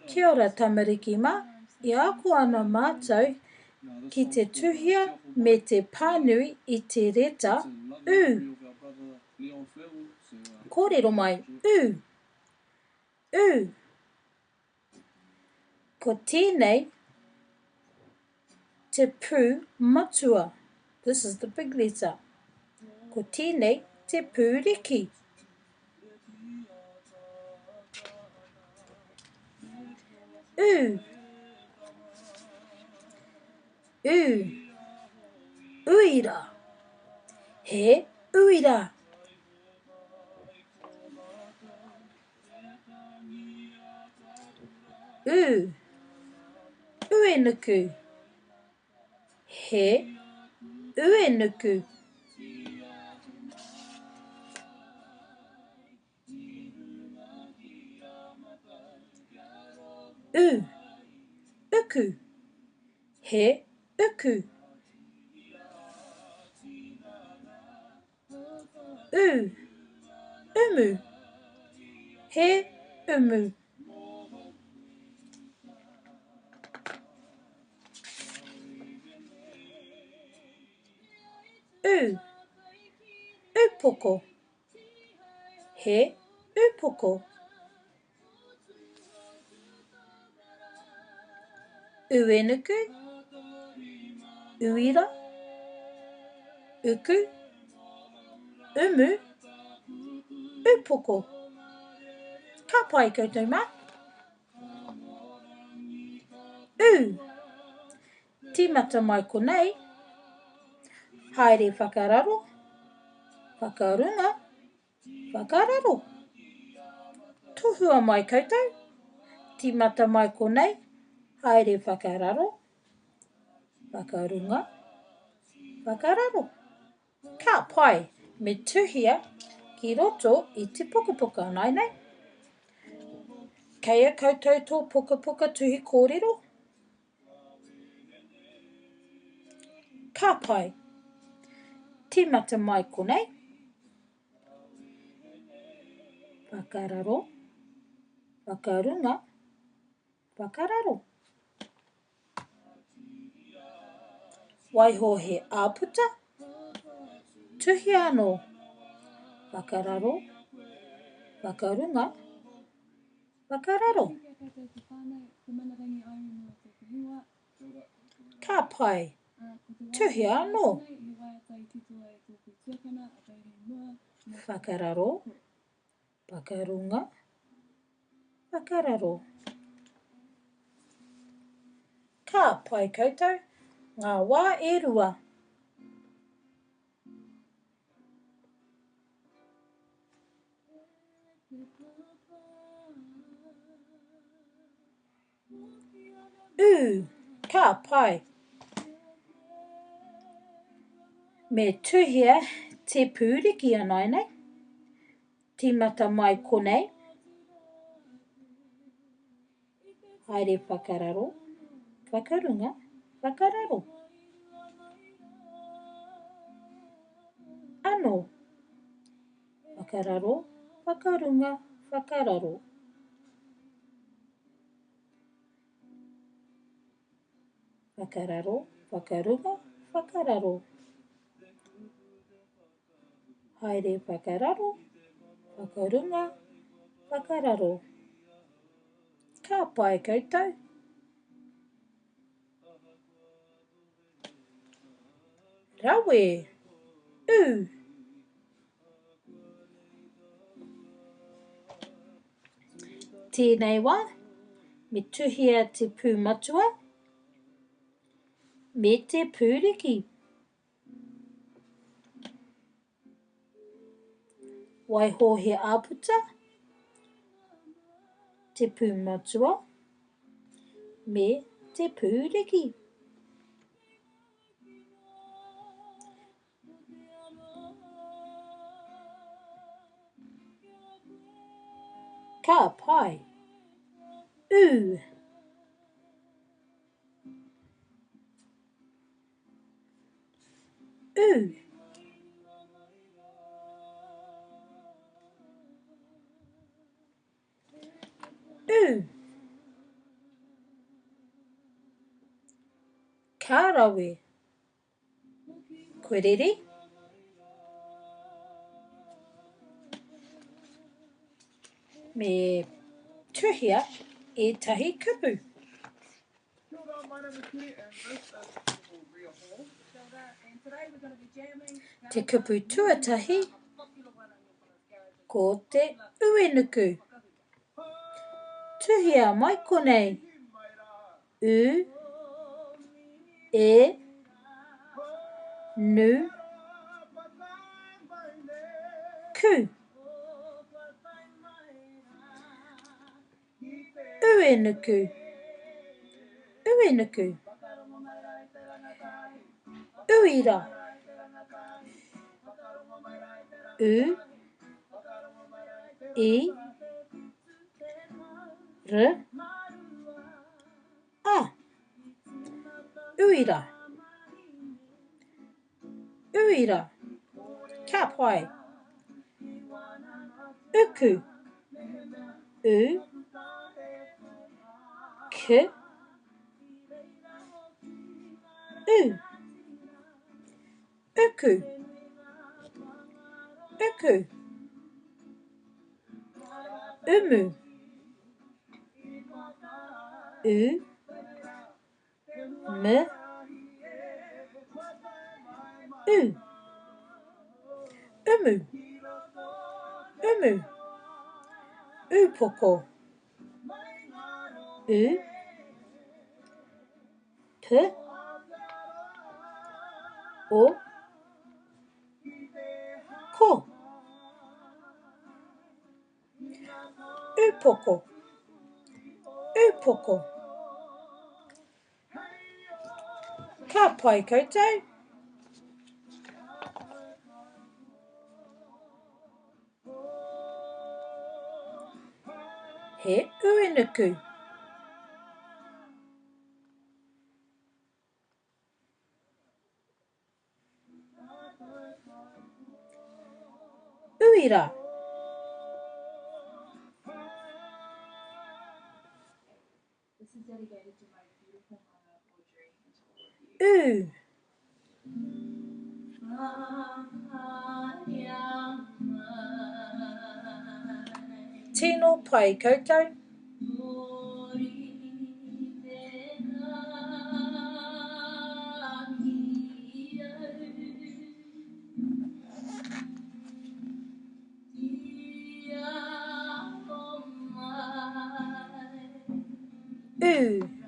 Kia ora tamariki mā, e ako ana mātou ki te tuhia me te pānui i te reta U. Kōrero mai, U! U! Ko tēnei te pū matua. This is the big letter. Ko tēnei te pū riki. U. U. Uira. He uira. U. Uenuku. He uenuku. U. Uku. He uku. U, umu, he umu. U, upoko, he upoko. Uenuku, uira, uku, umu, upoko. Ka pai koutou mā. U, tīmata mai konei, haere whakararo, whakarunga, Whakararo. Tohua mai koutou. Timata mai konei, haere whakararo, whakarunga, whakararo. Ka pai, me tuhia ki roto i te pukapuka, nainei. Kei a koutou tō pukapuka tuhi kōrero? Ka pai. Tīmata mai konei. Whakararo, whakarunga, whakararo. Waiho he āputa, tuhia anō. Whakararo, whakarunga, whakararo. Ka pai. Tuhia anō. Whakararo, whakarunga, whakararo. Ka pai koutou, ngā wā e rua. Ū, ka pai. Me tuhia te pūriki ināianei. Tīmata mai konei. Haere whakararo, whakarunga, whakararo. Anō. Whakararo, whakarunga, whakararo. Whakararo, whakarunga, whakararo. Haere whakararo, whakarunga, whakararo. Ka pai koutou. Rawe! Ū! Tēnei wā, me tuhia te pū matua me te pūriki. Waiho he āputa, te pū matua me te pūriki. Ka pai. Ū. Ū. Ū. Ka rawe. Kua rere? Me tuhia ētahi kupu. Te kupu tuatahi ko te uenuku. Tuhia mai konei, u, e, nu, ku. Uenuku, Uenuku. Uira, U, I, R, A. Uira, Uira, Ka pai. Uku, U, K, U. Uku, Uku. Umu, U, M, U. Umu, Umu. Upoko, U, P, O, Ko. Upoko, Upoko. Ka pai koutou. He uenuku. Uira. Ū. Tino pai koutou. Ū.